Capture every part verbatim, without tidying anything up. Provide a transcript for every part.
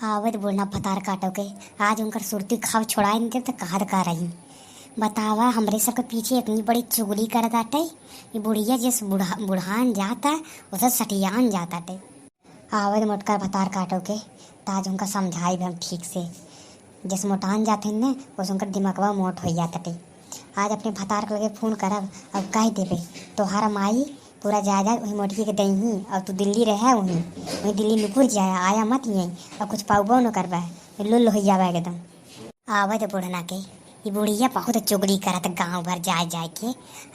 आवत बुढ़ना भतार काटो के, आज उनकर सुरती खाव छोड़ाए न देब त कहत का रही। बतावा, हमरे सबके पीछे इतनी बड़ी चुगली करत आटे। ये बुढ़िया जिस बुढ़ा-, बुढ़ान जाता, उसे सटियान जात आटे। आवत मोटका भतार काटो के, त आज उनका समझाई भी हम ठीक से। जस मोटान जात हन न, उस उनकर दिमागवा मोट हो जात आटे। आज अपने भतार के लगे फोन करब और कह देबे, तोहार माई पूरा जायदाद वही मोटकी के दई ही, और तू दिल्ली रहे वहीं, वहीं दिल्ली नुकुर जाए, आया मत यहीं, और कुछ पाउबो न करबे, लुल्ल हो जाबे एकदम। आवत बुढ़ना के, ई बुढ़िया बहुत चुगली करत गाँव भर जाए जाए के।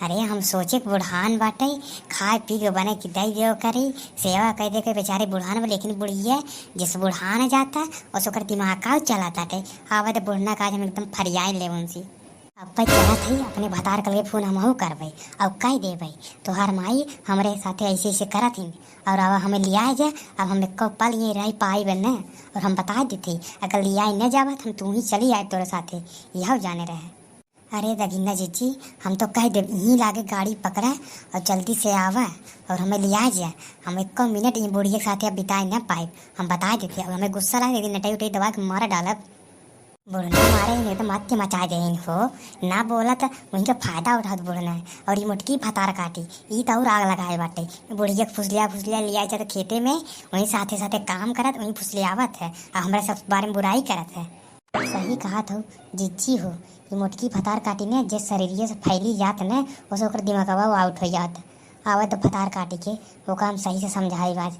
अरे हम सोचे कि बुढ़ान बाटे, खाए पी के बने कि दई देव करे, सेवा कर दे के बेचारे बुढ़ान बा, लेकिन बुढ़िया जिस बुढ़ान जाता, उस ओकर दिमाग का चला ताटे। आवत बुढ़ना का आज हम एकदम फरियाए ले उनसे। अब चलत हई, अपने भतार के लगे फोन हमहू करबे, और कह देबे, तोहार माई हमरे साथे ऐसे ऐसे करत हिन, और अब हमें लियाए जा, अब हम एको पल ये रह पाइब न, और हम बता देते, अगर लियाए न जाबा, त हम तू ही चली आए तोरे साथे, यह जाने रहे। अरे दगिना जीजी, हम तो कह देब, यहीं लागे गाड़ी पकड़ा और जल्दी से आवा, और हमें लियाए जा, हम एको मिनट ये बुढ़िया के साथे अब बिताए न पाइब, हम बता देते, और हमें गुस्सा लागे, यदि नटई उटई दबा के मार डालब। बुढ़ना मारे ही एकदम अत्य मचा देहिन हो, ना बोलत वहीं के फायदा उठात बुढ़ना। और ई मोटकी भतार काटी, ई त और आग लगाए बाटे। बुढ़िया के फुसलिया फुसलिया लिया जात खेते में, वहीं साथे साथे काम करत, वहीं फुसलियावत है, आ हमरा सब बारे में बुराई करत है। सही कहत हो जिज्जी हो, ई मोटकी भतार काटी ने जे शरीरिये से फैली जात ने, ओसे ओकर दिमागवा आउट हो जात। आवत भतार काटी के, ओका हम सही से समझाई बात।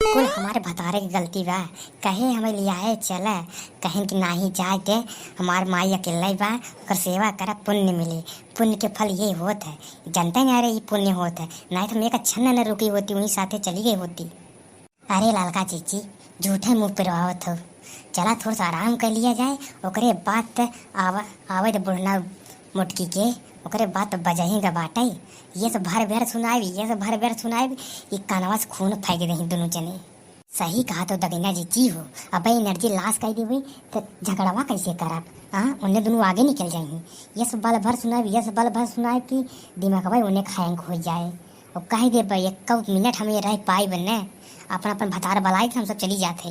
कुल हमारे भतारे के गलती बा, कहे हमें लियाए चला, कहेन कि नाही जाए दे, हमार माई अकेले बा, ओकर सेवा करा, पुण्य मिले। पुण्य के फल ये होत है, जनते नहीं रहे ई पुण्य होत है, नहीं तो हम एक क्षण न रुकी होती, वहीं साथे चली गई होती। अरे ललका जीजी, झूठे मुँह पिरवावत हो, चला थोड़ा सा आराम कर लिया जाए, ओकरे बाद त आवा-, आवे दे बुढ़ना मोटकी के, ओकरे बाद त बजही का बाटे। ये सब भर भर सुनाइब, ये सब भर भर सुनाइब, ई कानवा से खून फेंक देही दुनू जने। सही कहा तो दगिना जीजी हो, अबे एनर्जी लॉस कर देबे त झगड़वा कैसे करब? हाँ, उन्हें दुनू आगे निकल जाही। ये सब बल भर सुनाइब, ये सब बल भर सुनाइब कि दिमागवा उन्हें हैंग हो जाए। और कह देबे एक मिनट हम ये रह पाइब न, अपन अपन भतार बलाई त हम सब चली जात है।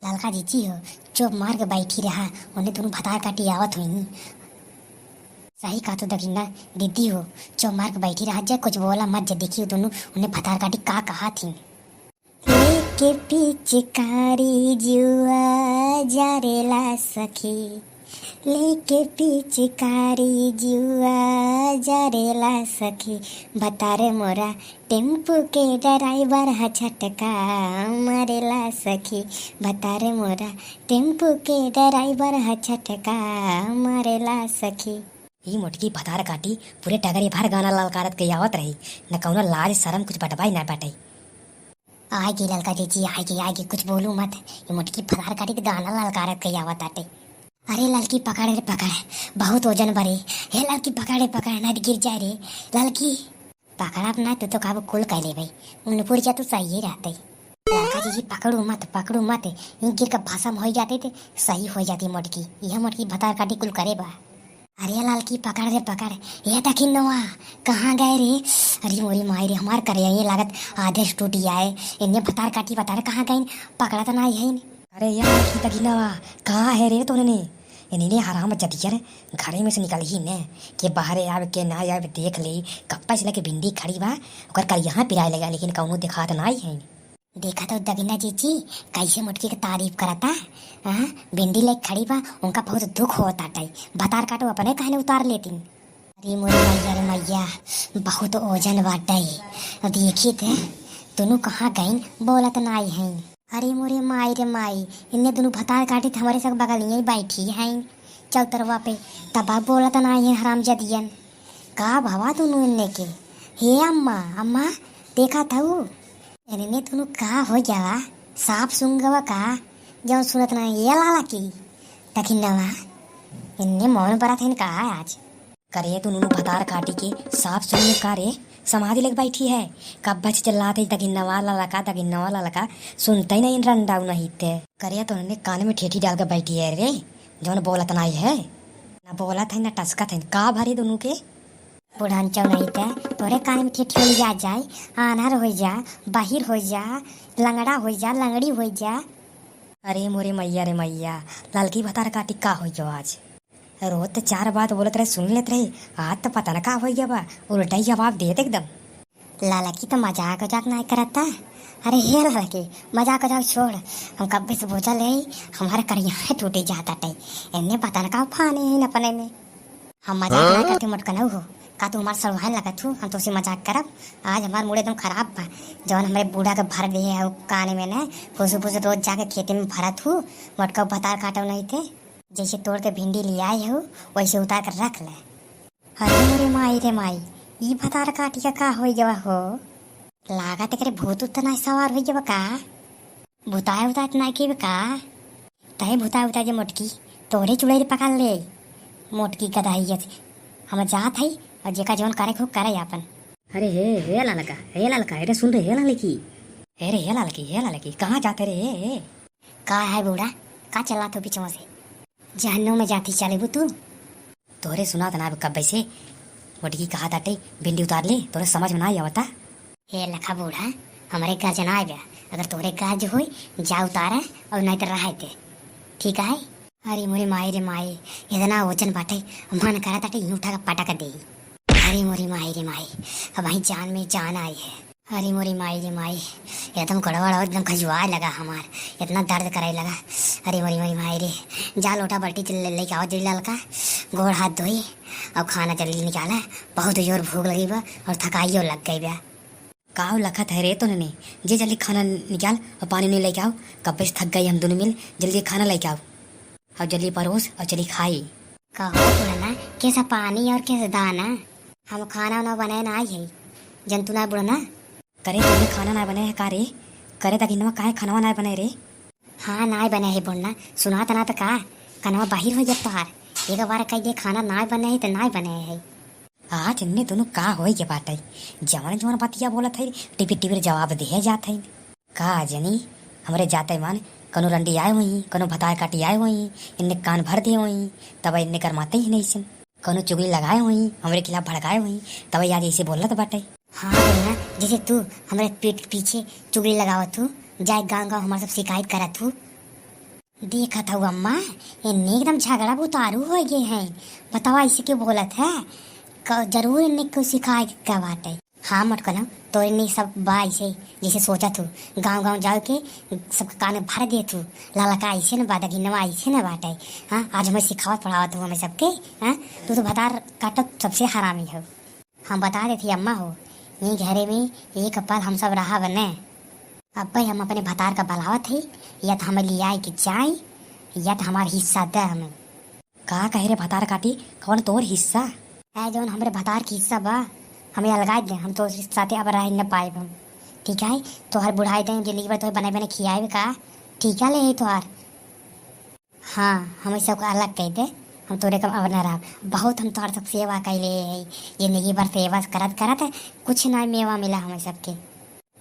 ललका जीजी हो, चुप मार के बैठी रहा, उन्हें दुनू भतार काटी आवत हुई। सही कहा तो दगिना दीदी हो, चुप मार के बैठी रहा, जे कुछ बोला मत, जे देखी दुनू उन्हें भतार काटी का कहा थी। लेके पिचकारी जुआ जारेला सखी, लेके पिचकारी जुआ जारेला सखी, भतार मोरा टेम्पू के ड्राइवर ह झटका मारेला सखी, भतार मोरा टेम्पू के ड्राइवर ह झटका मारेला सखी। ई मोटकी भतार काटी पूरे टगरी भर गाना ललकारत के आवत रही, न कौनो लाज शरम कुछ बटवाई ना बाटे। आएगी ललका जीजी, आएगी, आएगी, कुछ बोलू मत, ई मोटकी भतार काटी के गाना ललकारत के आवत आटे। अरे ललकी पकड़ रे पकड़, बहुत ओजन बरे। हे ललकी पकड़ रे पकड़, ना त गिर जाए रे ललकी। पकड़ब ना, तू तो काबू कुल कह ले भाई, उनपुर जा तू सही रहते। ललका जीजी पकड़ू मत, पकड़ू मत, इन गिर के भसम हो जाते ते सही हो जाती मोटकी। यह मोटकी भतार काटी कुल करे बा। अरे ललकी पकड़ रे पकड़, ये दखिनवा कहाँ गए रे? अरे मोरी माई रे, हमार करे ये लागत आधे से टूटी आए। इन्हें भतार काटी भतार कहाँ गइन? पकड़ा तो ना है। अरे यार, की दगिनवा, कहाँ है रे तोहने? इन्हें हराम जदियर, घरे में से निकल ही ने, के बाहरे आवे के ना आवे देख ले, कप्पा से लेके भिंडी खड़ी बा, ओकर करिया पिराए लगा, लेकिन कौनो दिखात नाई है। देखा तो दगिना जीजी, कैसे मोटकी के तारीफ करता, हाँ? भिंडी लेके खड़ी बा, उनका बहुत दुख होता टाई, भतार काटो अपने कहने उतार लेती। अरे मोरी मैया रे मैया, बहुत ओजन बाटे। अब देखी थे, दुनू कहाँ गइन, बोलत नाई हैं। अरे मोरे माई रे माई, इन्ने दुनू भतार काटी थे हमरे सब बगलिए बैठी हैं चौतरवा पे, तब बोलत नाई हैं हराम जदियन। का भवा दुनू इन्ने के? हे अम्मा, अम्मा, देखा थऊ? इन्ने दुनू का हो गया? साफ सुन गवा का? जौन सुनत नाई ये लाला की? दखिनवा, इन्ने मौन बरत हैं का आज? करे दुनू भतार काटी के साफ सुनिए का रे, समाधि लेके बैठी है। कब बच चिल्लात है, "दगिनवा ललका, दगिनवा ललका", सुनते ही नहीं रंडाऊ नहीं ते। करे तो उन्होंने कान में ठेठी डाल के बैठी है रे, जौन बोलत नहीं है, ना बोलत है, ना टसकत है। का भरे दुनू के? बुढ़ान चौ नहीं ते, तोरे कान में ठेठी हो जा जाए, आन्हर हो जा, बहिर हो जा, लंगड़ा हो जा, लंगड़ी हो जा। अरे मोरे मइया रे मइया, ललकी भतार काटी का होइ गवा आज? रोज त चार बात बोलत रहे, सुन लेत रहे, आज त पता न का होइ गवा, उल्टा ही जवाब देत एकदम। ललकी त मजाक उजाक नाहीं करत। अरे हे ललकी, मजाक उजाक छोड़, हम कब्बे से बोझल है, हमारे करिया टूटे जात बाटे, एन्ने पता न का उफाने है अपने में। हम मजाक ना करते मोटकनऊ हो, का तू हमार सड़ुआइन लगत हू, हम तोसे मजाक करब? आज हमार मूड एकदम खराब बा, जवन हमरे बूढ़ा के भर दिहे हऊ काने में ना, फुसु फुसु रोज जाके खेते में भरत हू, मोटकऊ भतार काटो नहीं थे, जैसे तोड़ के भिंडी ले आए हऊ, वैसे उतार कर रख ले। अरे रे माई रे माई, ई भतार काटी का का होइ गवा हो? लागत एकरे भूत उत त नाहीं सवार होइ गवा का? भुताए उताए त नाहीं केबे का? तहे भुताए उताए जे मोटकी, तोरे चुड़ैल पकड़ ले। मोटकी गदहिया से। हम जात हई, और जेका जौन करे खूब करे आपन। अरे हे, हे ललका, हे ललका, अरे सुन रे, हे ललकी। अरे हे ललकी, हे ललकी, कहाँ जाते रे, हे, हे? का है बूढ़ा, का चला तो पीछवा से? जहन्नुम में जाती चलेबू तू। तोरे सुनात ना कब्बे से, मोटकी कहा ताटे, भिंडी उतार ले, तोरे समझ में ना आवता। हे लखा बूढ़ा, हमरे गरज ना आवे, अगर तोरे गरज होई, जा उतारे और नहीं तो रहे दे, ठीक है? अरे मोरे माई रे माई, इतना वजन बाटे, मन करा ताटे यूं उठा के पटक दे। अरे मोरे माई रे माई, अब वहीं जान में जान आई है। अरे मोरी माई रे माई, एकदम गड़बड़ और एकदम खजुआए लगा हमार, इतना दर्द करे लगा। अरे मोरी मोरी माई रे, जा लोटा बाल्टी ले, लेके आवा जल्दी ललका, गोड़ हाथ धोई और खाना जल्दी निकाला, बहुत जोर भूख लगी बा और थकाइयो लग गई बा। काव लखत है रे तोने, जे जल्दी खाना निकाल और पानी नहीं लेके आओ, कब्बे से थक गई हम दोनों मिल, जल्दी खाना लेके आओ और जल्दी परोस और चली खाई। कहो बुढ़ना, कैसा पानी और कैसा दाना? हम खाना उना बनाए ना आई है, जन तू ना बुढ़ना। करे तोने खाना ना बनाए है का रे? करे दगिनवा काहे खानवा ना बनाए रे? हाँ ना बनाए है बुढ़ना, सुनात ना तो का, कनवा बाहिर हो गया तोहार। एक बार कह दे खाना ना बनाए है तो ना बनाए है। आज इन्ने दोनों का होई के बाटे, जवन जवन बतिया बोलत है, टिपिर टिपिर जवाब दिए जात है। का जनी, हमरे जाते मान कनो रंडी आए होई, कनो भतार काटी आए होई, इन्ने कान भर दे होई, तब इन्ने गरमाते ही नहीं सिन। कनो चुगली लगाए होई, हमरे खिलाफ भड़काए होई, तब आज ऐसे बोलत बाटे। हाँ भैया, जैसे तू हमरे पीठ के पीछे चुगली लगावत हू, जाए गाँव गाँव हमार सब शिकायत करत हू। देखत हऊ अम्मा, इन्ने एकदम झगड़ा बुतारू हो गए हैं। बतावा ऐसे क्यों बोलत है? क-, जरूर इन्ने क्यों शिकायत का बाटे। हाँ मोटकनो, तोरे नहीं सब बा ऐसे, जैसे सोचत हू, गाँव गाँव जाओ के सबके कान में भर देत हू, ललका ऐसे न बा, दगिनवा ऐसे न बाटे। हाँ, आज हमें सिखावत पढ़ावत हू हमें सबके। हाँ, तू तो भतार काटत सबसे हरामी हो। हम बता देत ही अम्मा हो, ये घरे में एक पल हम सब रहा बने। अब भाई हम अपने भतार का बलावत ही, या तो हमें लियाए के जाए, या तो हमार हिस्सा दे हमें। का कहे रे भतार काटी, कौन तोर हिस्सा? ए जौन हमरे भतार के हिस्सा बा, हमें अलगाए दे, हम तो साथे अब रह न पाएब हम। ठीक है, तोहर बुढ़ाई दे जिंदगी भर तोहे बने बने खियाएब का? ठीक है ले तोहार। हाँ, हमें सबका अलग कह दे, हम तोरे का अब न रहब। बहुत हम तोहर सब सेवा कैले है, जिंदगी भर सेवा करत करत कुछ ना मेवा मिला हमें सबके।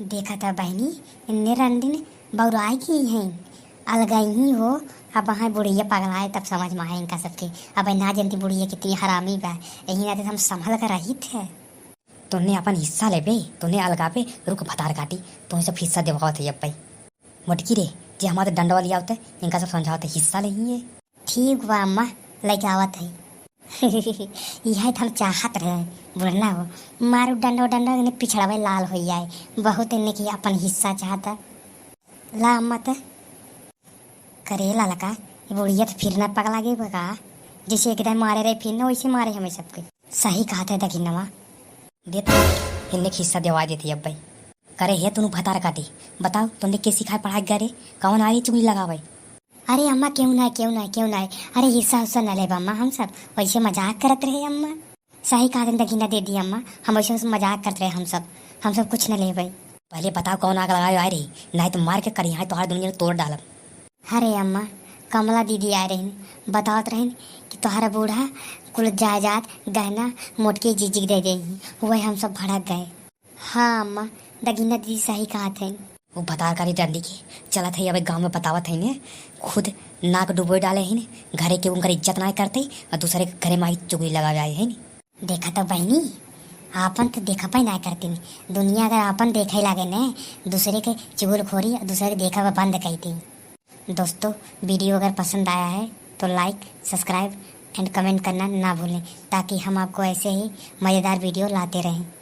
देखा था बहनी, इन्ने रंडीन बौराई की हैं, अलगाई ही हो। अब वहाँ बुढ़िया पगलाए तब समझ में आए इनका सबके। अब ना जनती बुढ़िया कितनी हरामी बा, यही नाते हम संभल कर रही थे। तोने अपन हिस्सा लेबे, तोने अलगाबे, रुक भतार काटी, तोहे सब हिस्सा देवावत है अब भाई। मोटकी रे, जे हमारे डंडवा लिया होते, इनका सब समझावत है, हिस्सा ले ही है। ठीक बा अम्मा, लेके आवत है। यह तो हम चाहत रहे, बुढ़ना हो, मारू डंडो डंडो, इन्हें पिछड़ावे लाल हो जाए, बहुत इन्हें की अपन हिस्सा चाहता। ला अम्मा ते। करे ललका, ये बुढ़िया तो फिर ना पगला गई बा का? जैसे एक दाई मारे रहे, फिर ना वैसे मारे हमें सबके। सही कहत है दगिनवा। देता, इन्हें हिस्सा देवा देती अब भाई। करे हे तुनु भतार काटी, बताओ तुमने के सिखाए पढ़ाए गए रे? कौन आ रही चुगली लगावे? अरे अम्मा, क्यों ना, क्यों ना, क्यों ना। अरे हिस्सा हुस्सा न लेब अम्मा हम सब, वैसे मजाक करत रहे अम्मा। सही कहा दिन दगिना दीदी अम्मा, हम वैसे मजाक करत रहे हम सब, हम सब कुछ न लेबे। पहले बताओ कौन आग लगाए आए रही, नहीं तो मार के करिहाए तोहार दुनिया तोड़ डालब। अरे अम्मा, कमला दीदी आए रहिन, बतावत रहिन कि तोहरा बूढ़ा कुल जायदाद गहना मोटकी जीजी के दे देही, वही हम सब भड़क गए। हाँ अम्मा, दगिना दीदी सही कहत हईन। वो भतार काटी डंडी के चलत है, अब गाँव में बतावत है ने, खुद नाक डुबोए डाले है ने, घरे के उनकर इज्जत ना करते और दूसरे के घरे में आई चुगली लगावे आए है ने। देखा तो बहनी, आपन तो देखा पाई ना करती, दुनिया अगर आपन देखे लागे ने, दूसरे के चुगलखोरी और दूसरे के देखा बंद करती। दोस्तों, video अगर पसंद आया है तो like, subscribe and comment करना ना भूलें, ताकि हम आपको ऐसे ही मज़ेदार video लाते रहें।